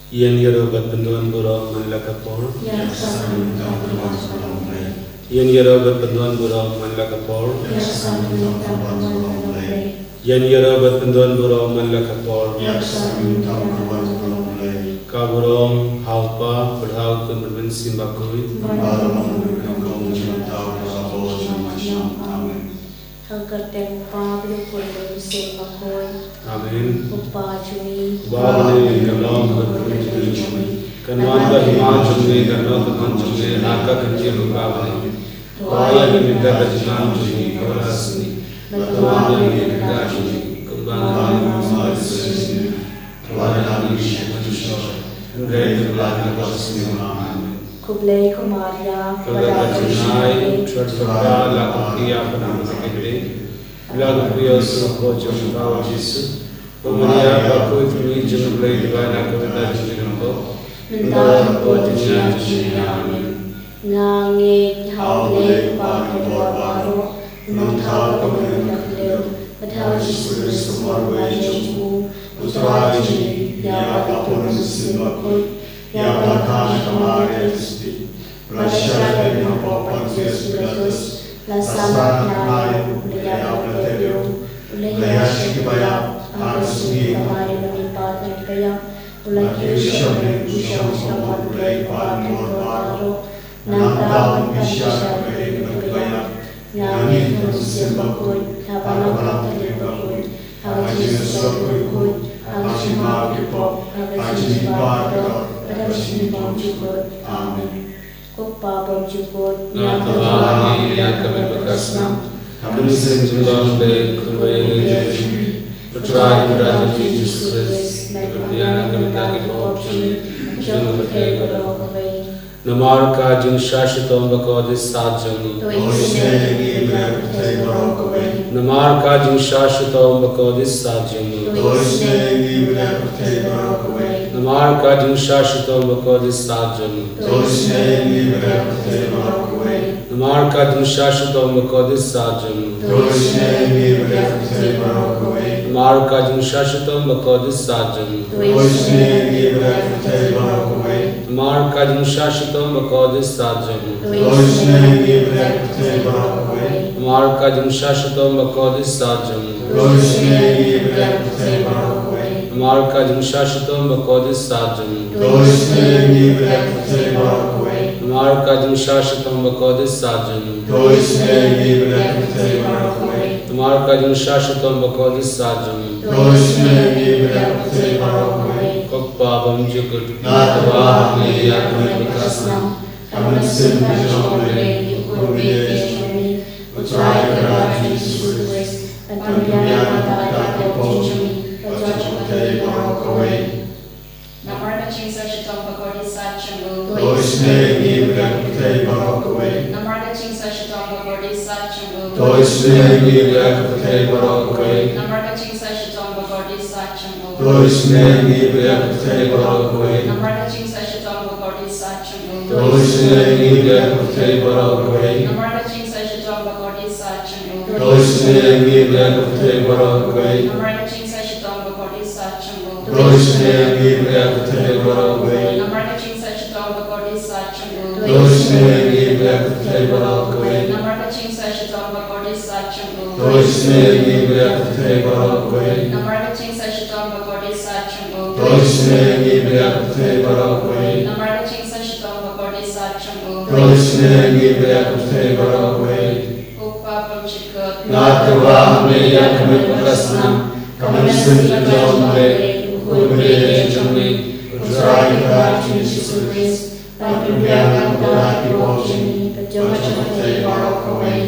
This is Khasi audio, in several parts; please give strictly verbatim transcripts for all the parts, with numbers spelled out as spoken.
Ïa ngi ruh ban pynduwai burom man la ka por. Ïa ngi ruh ban pynduwai burom man la ka por. Ïa ngi ruh ban pynduwai burom man la ka por. Ka burom ha u Kpa bad ha u Khun bad ha u Mynsiem Bakhuid. Amen. Ha ka kyrteng u Kpa bad u Khun bad u Mynsiem Bakhuid. Amen. U Kpa jong ngi uba ha bneng, ka long ka kyrteng jong me. Kan wan ka hima jong me, kan long ka mon jong me ha ka kyrteng jong u Kpa ha bneng. To ai ïa ngi mynta ka jingnam jong ngi kaba shisha. Bad to ai ïa ngi ka jong ngi kumba ngi ai ïa ngi. Khublei ko Maria, ka la ka jingai, u Trai u Kpa la ka pia pynang ka kyrteng. La ka pia u suk ko jong ka u Jisu. Ko Maria bakhuid, kmie jong u Blei, duwai na ka bynta jong ngi ko. Mynta bad ha ka por jong ngi. Amen. Nga ngeit ha u Blei u Kpa Bakordor baroh, u nongthaw ha ka bynta ka khlieh, bad ha u Jisu Khrist u mawei jong u, u Trai jong ngi, ïa kaba pun u Mynsiem Bakhuid, ïa kaba kha na ka Maria Theisotti, ba la shah beiñ ha u Pontius Pilatus, la sahnarphna ïa u, u la ïap, u la tep ïa u, u la ïaid sha ki baïap, ha ka sngi kaba ar, u la mihpat na ki baïap, u la kiew sha bneng, u shong sha ka mon u Blei Kpa Bakordor baroh. Nangta un pynshai ïa ki baïap. Nga ngeit ha u Mynsiem Bakhuid, ha ka balang bakhuid, ha ka jingsuk bakhuid, ha ka jingmap ki pop, ha ka jingmihpat ki pop, ha ka jingim bymjukut. Amen. Ko Kpa bymjukut, nga tharai ïa ka met bakla snam, ka mynsiem jong u Blei, kyrkhu ïa ngi. U Trai u Jisu Khrist, u la pynbiang na ka bynta ki pop jong ngi, jong ka pyrthei baroh kawei. Namar ka jingshah shitom bakordit sat jong ngi. To isynei ïa ngi bad ka pyrthei baroh kawei. Namar ka jingshah shitom bakordit sat jong ngi. To isynei ïa ngi bad ka pyrthei baroh kawei. Namar ka jingshah shitom bakordit sat jong ngi. To isynei ïa ngi bad ka pyrthei baroh kawei. Namar ka jingshah shitom bakordit sat jong ngi. To isynei ïa ngi bad ka pyrthei baroh kawei. Namar ka jingshah shitom bakordit sat jong ngi. To isynei ïa ngi bad ka pyrthei baroh kawei. Namar ka jingshah shitom bakordit sat jong ngi. To isynei ïa ngi bad ka pyrthei baroh kawei. Namar ka jingshah shitom bakordit sat jong ngi. To isynei ïa ngi bad ka pyrthei baroh kawei. Namar ka jingshah shitom bakordit sat jong ngi. To isynei ïa ngi bad ka pyrthei baroh kawei. Namar ka jingshah shitom bakordit sat jong ngi. To isynei ïa ngi bad ka pyrthei baroh kawei. Namar ka jingshah shitom bakordit sat jong ngi. To isynei ïa ngi bad ka pyrthei baroh kawei. Ko Kpa bymjukut, nga tharai ïa ka met bakla snam, ka mynsiem ka jong u Blei, u Khun baieit jong me, u Trai u Jisu Khrist, la pynbiang na ka bynta ki pop jong ngi, bad jong ka pyrthei baroh kawei. Namar ka jingshah shitom bakordit sat jong u. To isynei ïa ngi bad ka pyrthei baroh kawei. Namar ka jingshah shitom bakordit sat jong u. To isynei ïa ngi bad ka pyrthei baroh kawei. Namar ka jingshah shitom bakordit sat jong u. To isynei ïa ngi bad ka pyrthei baroh kawei. Namar ka jingshah shitom bakordit sat jong u. To isynei ïa ngi bad ka pyrthei baroh kawei. Namar ka jingshah shitom bakordit sat jong u. To isynei ïa ngi bad ka pyrthei baroh kawei. Namar ka jingshah shitom bakordit sat jong u. To isynei ïa ngi bad ka pyrthei baroh kawei. Namar ka jingshah shitom bakordit sat jong u. To isynei ïa ngi bad ka pyrthei baroh kawei. Namar ka jingshah shitom bakordit sat jong u. To isynei ïa ngi bad ka pyrthei baroh kawei. Namar ka jingshah shitom bakordit sat jong u. To isynei ïa ngi bad ka pyrthei baroh kawei. Namar ka jingshah shitom bakordit sat jong u. To isynei ïa ngi bad ka pyrthei baroh kawei. Ko Kpa bymjukut, nga tharai ïa ka met bakla snam, ka mynsiem ka jong u Blei, u Khun baieit jong me, u Trai u Jisu Khrist, la pynbiang na ka bynta ki pop jong ngi, bad jong ka pyrthei baroh kawei.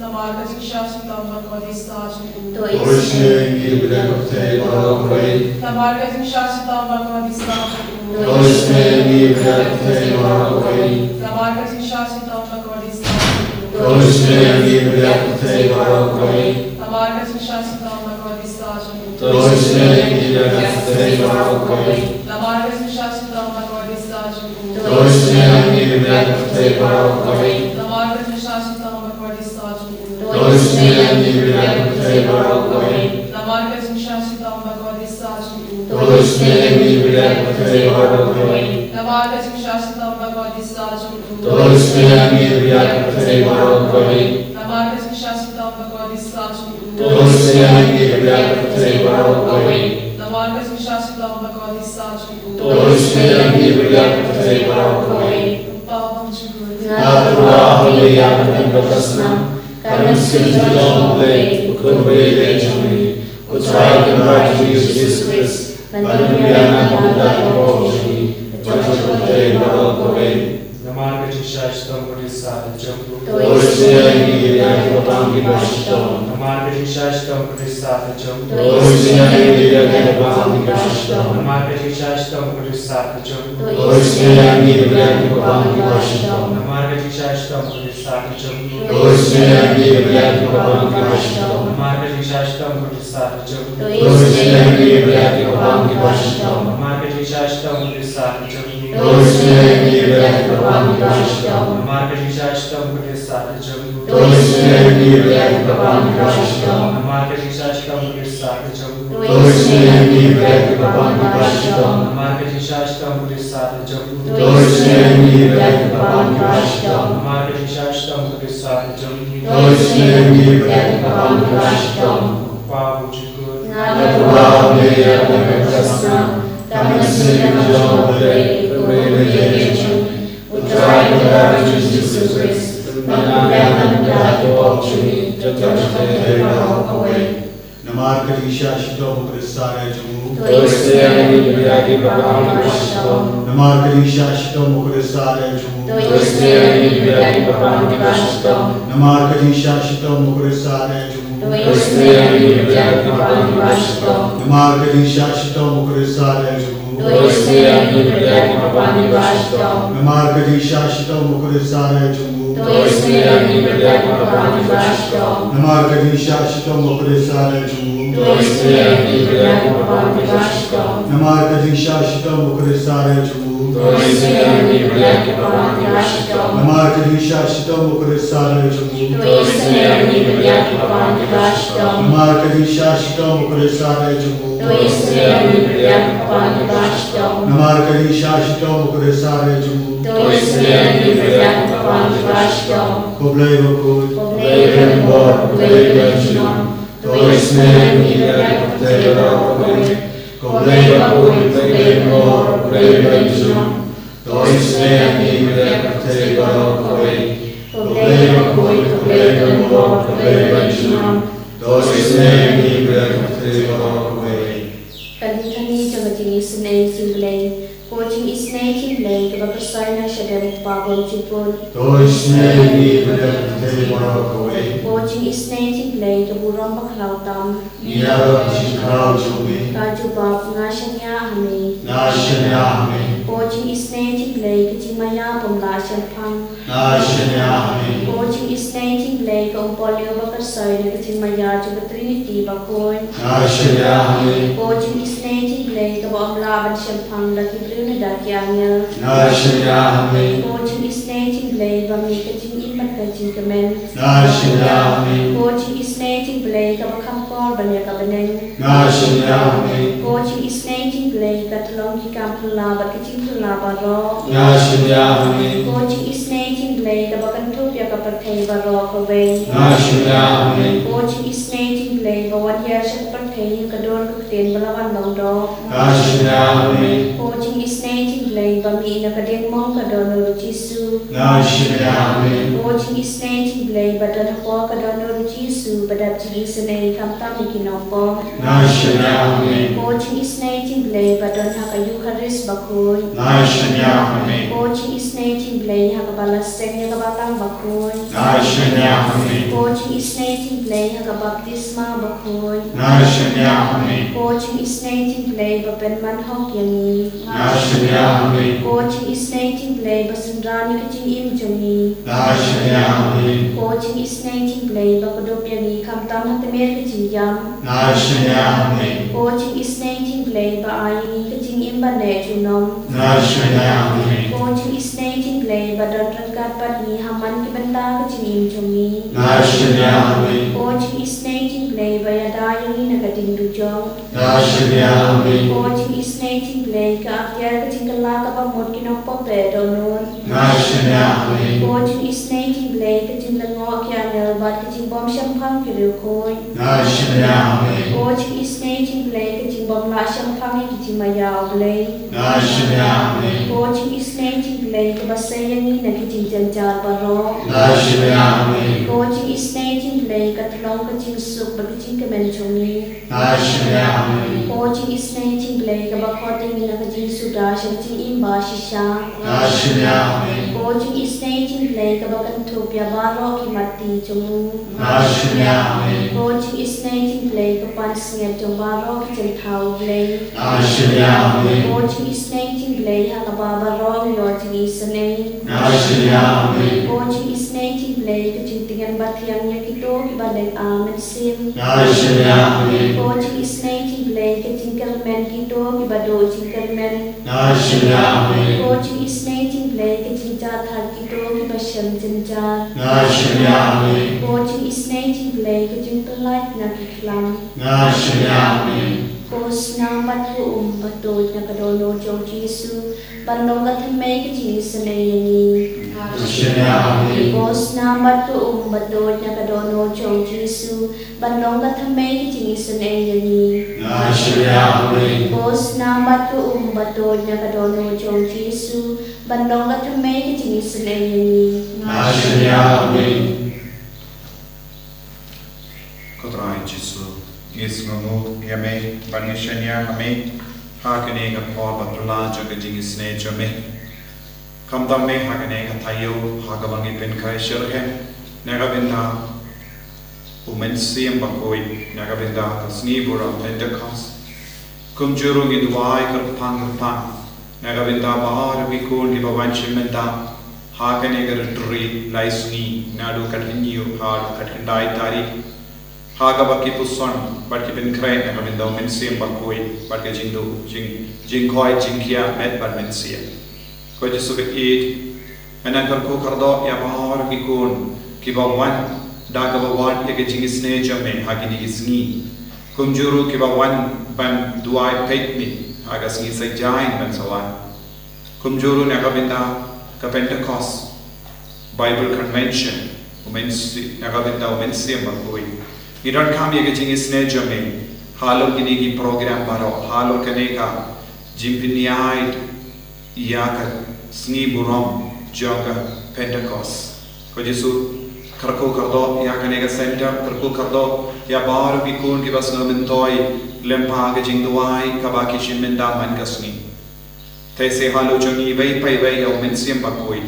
Namar ka jingshah shitom bakordit sat jong u. To isynei ïa ngi bad ka pyrthei baroh kawei. Namar ka jingshah shitom bakordit sat jong u. To isynei ïa ngi bad ka pyrthei baroh kawei. Namar ka jingshah shitom bakordit sat jong u. To isynei ïa ngi bad ka pyrthei baroh kawei. Namar ka jingshah shitom bakordit sat jong u. To isynei ïa ngi bad ka pyrthei baroh kawei. Namar ka jingshah shitom bakordit sat jong u. To isynei ïa ngi bad ka pyrthei baroh kawei. Namar ka jingshah shitom bakordit sat jong u. To isynei ïa ngi bad ka pyrthei baroh kawei. Namar ka jingshah shitom bakordit sat jong u. To Isynei ïa ngi ba ïaid ha ka pyrthei baroh kawei. Namar ka jingshah shitom ba kordit sah jong u. To isynei ïa ngi ba ïaid ha ka pyrthei baroh kawei. Namar ka jingshah shitom ba kordit sah jong u. To isynei ïa ngi ba ïaid ha ka pyrthei baroh kawei. Namar ka jingshah shitom ba kordit sah jong u. To isynei ïa ngi ba ïaid ha ka pyrthei baroh kawei. Nga tyrwa ha U Blei ïa ka kynnoh ka snam, ka mynsiem jong U Blei, U Khun Baieit jong ngi, U Trai Kynrad jong ngi U Jisu Khrist, bad ka jingïarap na ka bynta ki pop jong ngi, bad jong ka pyrthei baroh kawei. Namar ka jingshah shitom kordit sah jong u. To isynei ïa ngi ba ïaid ha ka bynta kiba shitom. Namar ka jingshah shitom kordit sah jong u. To isynei ïa ngi ba ïaid ha ka bynta kiba shitom. Namar ka jingshah shitom kordit sah jong u. To isynei ïa ngi ba ïaid ha ka bynta kiba shitom. Namar ka jingshah shitom kordit sah jong u. To isynei ïa ngi ba ïaid ha ka bynta kiba shitom. Namar ka jingshah shitom kordit sah jong u. To isynei ïa ngi ba ïaid ha ka bynta kiba shitom. Namar ka jingshah shitom kordit sah jong u. To isynei ïa ngi ba ïaid ha ka bynta kiba shitom. Namar ka jingshah shitom kordit sah jong u. To isynei ïa ngi ba ïaid ha ka bynta kiba shitom. Namar ka jingshah shitom kordit sah jong u. To isynei ïa ngi ba ïaid ha ka bynta kiba shitom. Namar ka jingshah shitom kordit sah jong u. To isynei ïa ngi ba ïaid ha ka bynta kiba shitom. Namar ka jingshah shitom kordit sah jong u. To isynei ïa ngi ba ïaid ha ka bynta kiba shitom. Kpa bym jukut. Nga tyrwa ha U Blei ïa ka kynnoh ka snam, ka mynsiem jong U Blei, U Khun Baieit jong ngi, U Trai Kynrad jong ngi U Jisu Khrist, bad ka jingïarap na ka bynta ki pop jong ngi, bad jong ka pyrthei baroh kawei. Namar ka jingshah shitom kordit sah jong u. To isynei ïa ngi ba ïaid ha ka bynta kiba shitom. Namar ka jingshah shitom kordit sah jong u. To isynei ïa ngi ba ïaid ha ka bynta kiba shitom. Namar ka jingshah shitom kordit sah jong u. To isynei ïa ngi ba ïaid ha ka bynta kiba shitom. Namar ka jingshah shitom kordit sah jong u. To isynei ïa ngi ba ïaid ha ka bynta kiba shitom. Namar ka jingshah shitom kordit sah jong u. To isynei ïa ngi ba ïaid ha ka bynta kiba shitom. Namar ka jingshah shitom kordit sah jong u. To isynei ïa ngi ba ïaid ha ka bynta kiba shitom. Namar ka jingshah shitom kordit sah jong u. To isynei ïa ngi ba ïaid ha ka bynta kiba shitom. Namar ka jingshah shitom kordit sah jong u. To isynei ïa ngi ba ïaid ha ka bynta kiba shitom. Namar ka jingshah shitom kordit sah jong u. To isynei ïa ngi ba ïaid ha ka bynta kiba shitom. Namar ka jingshah shitom kordit sah jong u. To isynei ïa ngi ba ïaid ha ka bynta kiba shitom. Ko Blei bakhuid. Ko Blei ba don bor, ko Blei ba don junom. To isynei ïa ngi ba ïaid ha ka pyrthei baroh kawei. Ko Blei bakhuid, ko Blei ba don bor, ko Blei ba don junom. To isynei ïa ngi ba ïaid ha ka pyrthei baroh kawei. Ko Blei bakhuid, ko Blei ba don bor, ko Blei ba don junom. To isynei ïa ngi ba ïaid ha ka pyrthei baroh kawei. Ka litany jong ka jingisynei jong U Blei. Ko jingisynei jong U Blei kaba pyrshang na ka shadem u Kpa bymjukut. To isynei ïa ngi ba ïaid ha ka pyrthei baroh kawei. Ko jingisynei jong U Blei ka burom bakhlawtam. Ngi ïarap ka jingkhraw jong me. Ka jubab, nga shaniah ha me. Nga shaniah ha me. Ko jingisynei jong U Blei ka jingmaïa bym lah shemphang. Nga shaniah ha me. Ko jingisynei jong U Blei ka umpohliew ba kyrsoi na ka jingmaïa jong ka Trinity bakhuid. Nga shaniah ha me. Ko jingisynei jong U Blei kaba ym lah ban shemphang da ki briew ne da ki angel. Nga shaniah ha me. Ko jingisynei jong U Blei ba mih ka jingim bad ka jingkmen. Nga shaniah ha me. Ko jingisynei jong U Blei kaba kham kor ban ïa ka bneng. Nga shaniah ha me. Ko jingisynei jong U Blei ka tyllong ki kam phylla bad ki jingphylla baroh. Nga shaniah ha me. Ko jingisynei jong U Blei kaba kynthup ïa ka pyrthei baroh kawei. Nga shaniah ha me. Ko jingisynei jong U Blei ba wan hiar sha ka pyrthei ha ka dur ka ktien ba la wan long doh. Nga shaniah ha me. Ko jingisynei jong U Blei ba mih na ka diengmong ka dohnud u Jisu. Nga shaniah ha me. Ko jingisynei jong U Blei ba don hapoh ka dohnud u Jisu ba dap jingisynei khamtam ïa ki nongpop. Nga shaniah ha me. Ko jingisynei jong U Blei ba don ha ka Eukharist bakhuid. Nga shaniah ha me. Ko jingisynei jong U Blei ha kaba la seng ïa ka Balang bakhuid. Nga shaniah ha me. Ko jingisynei jong U Blei ha ka baptisma bakhuid. Nga shaniah ha me. Ko jingisynei jong U Blei ba pynman hok ïa ngi. Nga shaniah ha me. Ko jingisynei jong U Blei ba synran ïa ka jingim jong ngi. Nga shaniah ha me. Ko jingisynei jong U Blei ba kdup ïa ngi khamtam ha tmier ka jingïam. Nga shaniah ha me. Ko jingisynei jong U Blei ba ai ïa ngi ka jingim ban neh junom. Nga shaniah ha me. Ko jingisynei jong U Blei ba don ryngkat bad ngi ha man ki bynta ka jingim jong ngi. Nga shaniah ha me. Ko jingisynei jong U Blei ba ïada ïa ngi na ka ding dujok. Nga shaniah ha me. Ko jingisynei Jingblei ka ap ïa ka jingkylla kaba mut ki nongpop dohnud. Nga shaniah, amen. Ko jingisynei jingblei ka jinglyngngoh ki angel bad ka jingbym shemphang ki riewkhuid. Nga shaniah, amen. Ko jingisynei jingblei ka jingbym lah shemphang ïa ki jingmaïa, O Blei. Nga shaniah, amen. Ko jingisynei jingblei kaba sei ïa ngi na ki jingjynjar baroh. Nga shaniah, amen. Ko jingisynei jingblei ka tyllong ka jingsuk bad ka jingkmen jong ngi. Nga shaniah, amen. Ko jingisynei jingblei kaba khot ïa ngi na ka jingsuda sha ka jingim bashisha. Nga shaniah, amen. Ko jingisynei jingblei kaba kynthup ïa baroh ki matti jong u. Nga shaniah, amen. Ko jingisynei jingblei ka pansngiat jong baroh ki jingthaw, Blei. Nga shaniah, amen. Ko jingisynei jingblei ha kaba baroh ngi ïoh jingisynei. Nga shaniah, amen. Ko jingisynei jingblei ka jingtyngen bathiang ïa kito kiba leh amen sim. Nga shaniah, amen. Ko jingisynei jingblei ka jingkyrmen kito kiba duh jingkyrmen. Nga shaniah, amen. Ko jingisynei jingblei ka jingjahthait kito kiba shem jynjar. Nga shaniah, amen. Ko jingisynei jingblei ka jingpyllait na ki khlam. Nga shaniah, amen. Ko snam bad ko um ba tuid na ka dohnud jong u Jisu, ban long ka thymmei ka jingisynei ïa ngi. Nga shaniah, amen. Ko snam bad ko um ba tuid na ka dohnud jong u Jisu, ban long ka thymmei ka jingisynei ïa ngi. Nga shaniah, amen. Ko snam bad ko um ba tuid na ka dohnud jong u Jisu, ban long ka thymmei ka jingisynei ïa ngi. Nga shaniah, amen. Ko Trai Jisu, ngi sngewnguh ïa me, bad ngi shaniah ha me ha kane ka por ba phylla jong ka jingisynei jong me. Khamtam me ha kane ka taïew ha kaba ngi pynkhreh shitrhem na ka bynta u Mynsiem Bakhuid, na ka bynta ka sngi burom Pentekost. Kumjuh ruh ngi duwai kyrpang kyrpang na ka bynta baroh ki khun kiba wan shim bynta ha kane ka ritreat lai sngi, naduh khathynñiew haduh khatkhyndai tarik, ha kaba ki puson bad ki pynkhreh na ka bynta u Mynsiem Bakhuid bad ka jingduh jing, jingkoit jingkhiah met bad mynsiem. Ko Jisu ba ïeit, nga nang kyrkhu kyrdoh ïa baroh ki khun kiba wan da kaba wad ïa ka jingisynei jong me ha kine ki sngi. Kumjuh ruh kiba wan ban duwai peit me ha ka sngi Saitjaiñ ban sa wan. Kumjuh ruh na ka bynta ka Pentecost Bible Convention, u Mynsiem, na ka bynta u Mynsiem Bakhuid. Ngi donkam ïa ka jingisynei jong me halor kine ki program baroh, halor kane ka jingpynïaid ïa ka sngi burom jong ka Pentecost. Ko Jisu, kyrkhu kyrdoh ïa kane ka center, kyrkhu kyrdoh ïa baroh ki khun kiba sngewmyntoi lem bad ka jingduwai kaba ki shim bynta man ka sngi. Te sa halor jong ngi iwei pa iwei ïa u Mynsiem Bakhuid,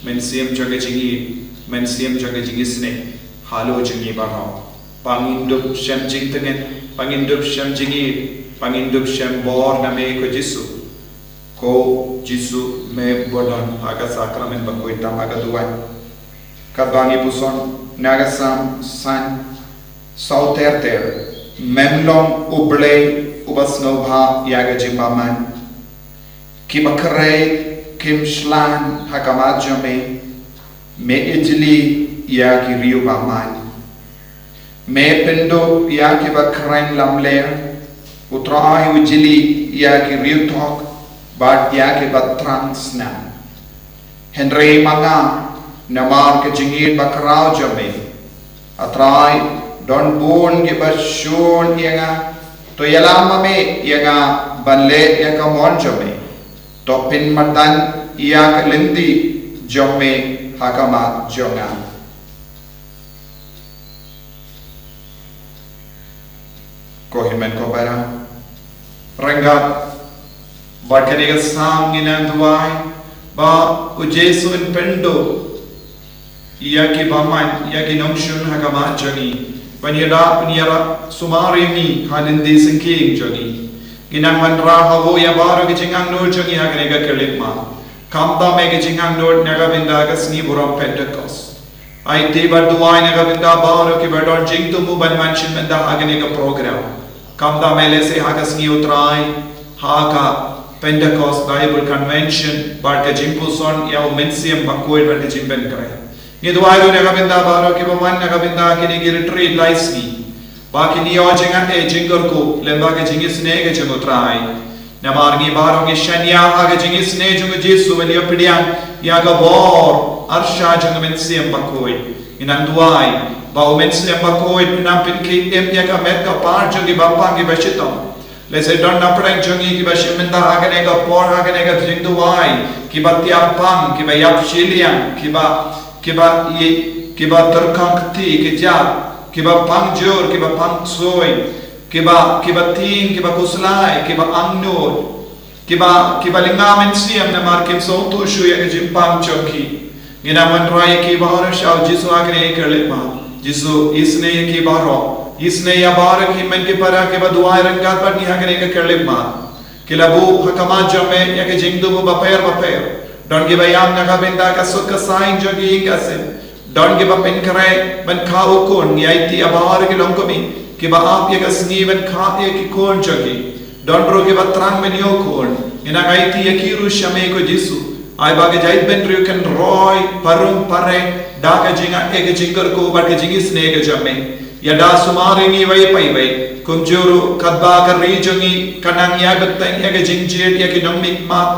Mynsiem jong ka jingïeit, Mynsiem jong ka jingisynei halor jong ngi baroh. Ba ngin dup shem jingtngen, ba ngin dup shem jingïeit, ba ngin dup shem bor na me ko Jisu. Ko Jisu, me ba don ha ka sakramen bakhuid tam ha ka duwan. Katba ngi puson na ka Salm san, saw ter ter: Mem long U Blei uba sngewbha ïa ka jingbymman. Ki bakhraw kim shlan ha khmat jong me. Me ijli ïa ki riew bymman. Me pynduh ïa ki bakhraw lamler. U Trai u jli ïa ki riew thok bad ïa ki bathrang snam. Hynrei ma nga, namar ka jingïeit bakhraw jong me, A Trai, don bun kiba shun ïa nga. To ïalam ma me ïa nga ban leh ïa ka mon jong me. To pynmadan ïa ka lynti jong me ha khmat jong nga. Ko hynmen ko para, ryngkat bad kane ka Salm ngi nang duwai ba u Jisu un pynduh ïa ki bymman, ïa ki nongshun ha khmat jong ngi, ban ïada, ban ïarap sumar ïa ngi ha lynti syngkien jong ngi. Ngi nang wanrah hapoh ïa baroh ki jingangnud jong ngi ha kane ka Kerygma. Khamtam ïa ki jingangnud na ka bynta ka sngi burom Pentecost. Aiti bad duwai na ka bynta baroh kiba don jingthmu ban wan shim bynta ha kane ka program. Khamtam ïa lehse ha ka sngi U Trai, ha ka Pentecost Bible Convention, bad ka jingpuson ïa u Mynsiem Bakhuid bad ka jingpynkhreh. Ngi duwai ruh na ka bynta baroh kiba wan na ka bynta kine ki retreat lai sngi. Ba kin ïoh jingaiei jingkyrkhu lem bad ka jingisynei ka jong U Trai. Namar ngi baroh ngi shaniah ha ka jingisynei jong u Jisu ban ïa pdiang ïa ka bor arshah jong u Mynsiem Bakhuid. Ngi nang duwai ba u Mynsiem Bakhuid un nang pynkhih im ïa ka met ka par jong kiba pang kiba shitom. Lehse don na pdeng jong ngi kiba shim bynta ha kane ka por, ha kane ka jingduwai, kiba tiap pang, kiba ïap shiliang, kiba, kiba i, kiba tyrkhong kti ki jat, kiba pang jur, kiba pang ksoi, kiba, kiba tieng, kiba khuslai, kiba angnud, kiba, kiba lynga mynsiem namar kim sngewthuh shuh ïa ka jingpang jong ki. Ngi nang wanrah ïa ki baroh sha u Jisu ha kane ka khyllipmat. Jisu, isynei ïa ki baroh. Isynei ïa baroh ki hynmen ki para kiba duwai ryngkat bad ngi ha kane ka khyllipmat. Ki la buh ha khmat jong me ïa ki jingthmu bapher bapher. Don kiba ïam na ka bynta ka suk ka saiñ jong ki ïing ka sem. Don kiba pynkhreh ban kha u khun, ngi aiti ïa baroh ki longkmie kiba ap ïa ka sngi ban kha ïa ki khun jong ki. Don ruh kiba thrang ban ïoh khun, ngi nang aiti ïa ki ruh sha me ko Jisu. Ai ba ka jaitbynriew kan roi parum pareh da ka jingaiei, ka jingkyrkhu bad ka jingisynei ka jong me. Ïada sumar ïa ngi iwei pa iwei, kumjuh ruh katba ka ri jong ngi ka nang ïai bteng ïa ka jingjied ïa ki nongmihkhmat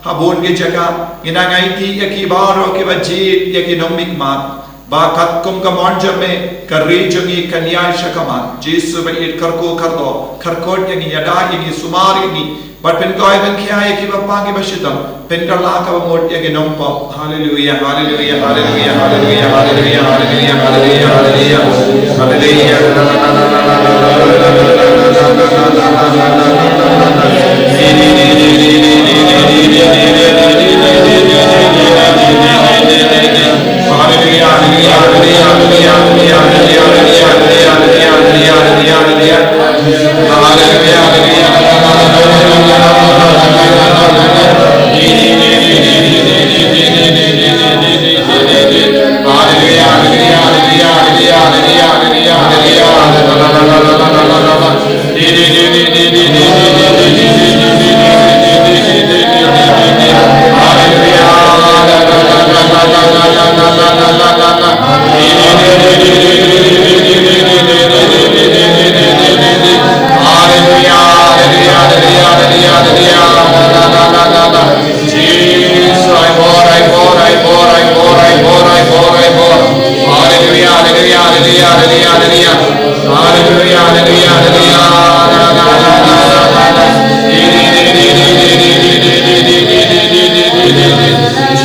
ha bun ki jaka, ngi nang aiti ïa ki baroh kiba jied ïa ki nongmihkhmat. Ba katkum ka mon jong me, ka ri jong ngi kan ïai sha khmat. Jisu, ba ïeit, kyrkhu kyrdoh, kyrkhu ïa ngi, ïada ïa ngi, sumar ïa ngi, bad pynkoit pynkhia ïa kiba pang kiba shitom, pynkylla kaba mut ïa ki nongpop. Haleluia, haleluia, haleluia, haleluia. Hallelujah, hallelujah, hallelujah, hallelujah, hallelujah. Hallelujah, hallelujah, hallelujah.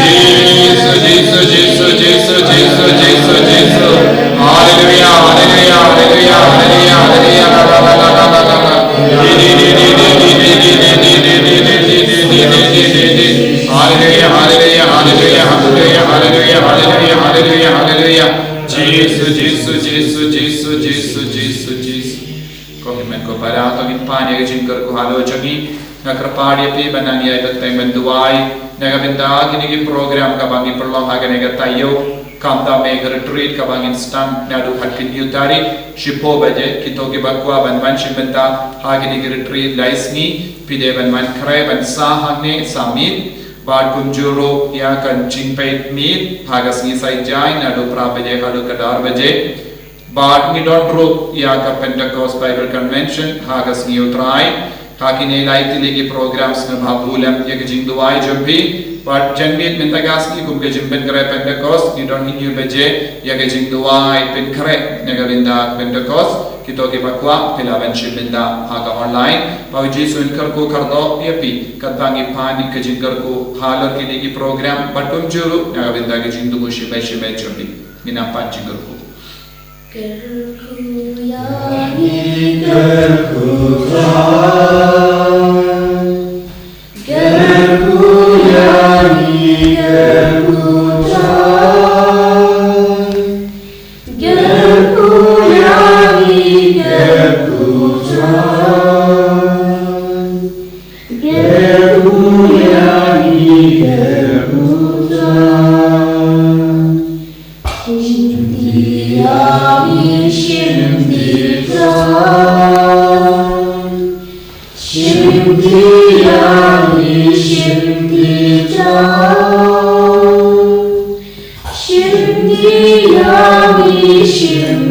Jesus, Jesus, Jesus, Jesus, Jesus, Jesus, Jesus. Hallelujah, hallelujah, hallelujah, hallelujah, hallelujah. Hallelujah, hallelujah, hallelujah, hallelujah. Jesus, Jesus, Jesus, Jesus, Jesus, Jesus, Jesus. Ko hynmen ko para, to ngin pan ïa ka jingkyrkhu halor jong ngi. Nga kyrpad ïa phi ba nang ïai bteng ban duwai na ka bynta kine ki program kaba ngi pynlong ha kane ka taïew. Khamtam ïa ka retreat kaba ngin sdang naduh ha ka hynñiew tarik, shiphew baje. Kito kiba kwah ban wan shim bynta ha kine ki retreat lai sngi, phi dei ban wan khreh ban sah hangne, sah miet. Bad kumjuh ruh ïa ka jingpeit miet ha ka sngi Saitjaiñ naduh phra baje haduh khatar baje. Bad ngi don ruh ïa ka Pentecost Bible Convention ha ka sngi U Trai. Ha kine lai tylli ki program sngewbha buh lem ïa ka jingduwai jong phi. Bad janmiet mynta ka sngi kum ka jingpynkhreh Pentecost, ngi don hynñiew baje ïa ka jingduwai pynkhreh na ka bynta Pentecost. Kito kiba kwah, phi lah ban shim bynta ha ka online. Ba u Jisu un kyrkhu kyrdoh ïa phi katba ngi pan ïa ka jingkyrkhu halor kine ki program bad kumjuh ruh na ka bynta ka jingthmu shimet shimet jong phi. Ngin nang pan jingkyrkhu. Kyrkhu ïa ngi, kyrkhu Trai. Kyrkhu ïa ngi, kyrkhu Trai. Kyrkhu ïa ngi, kyrkhu Trai. Kyrkhu ïa ngi, kyrkhu Trai. Shim ïa ngi, shim Trai. Shim ïa ngi, shim Trai. Shim ïa ngi, shim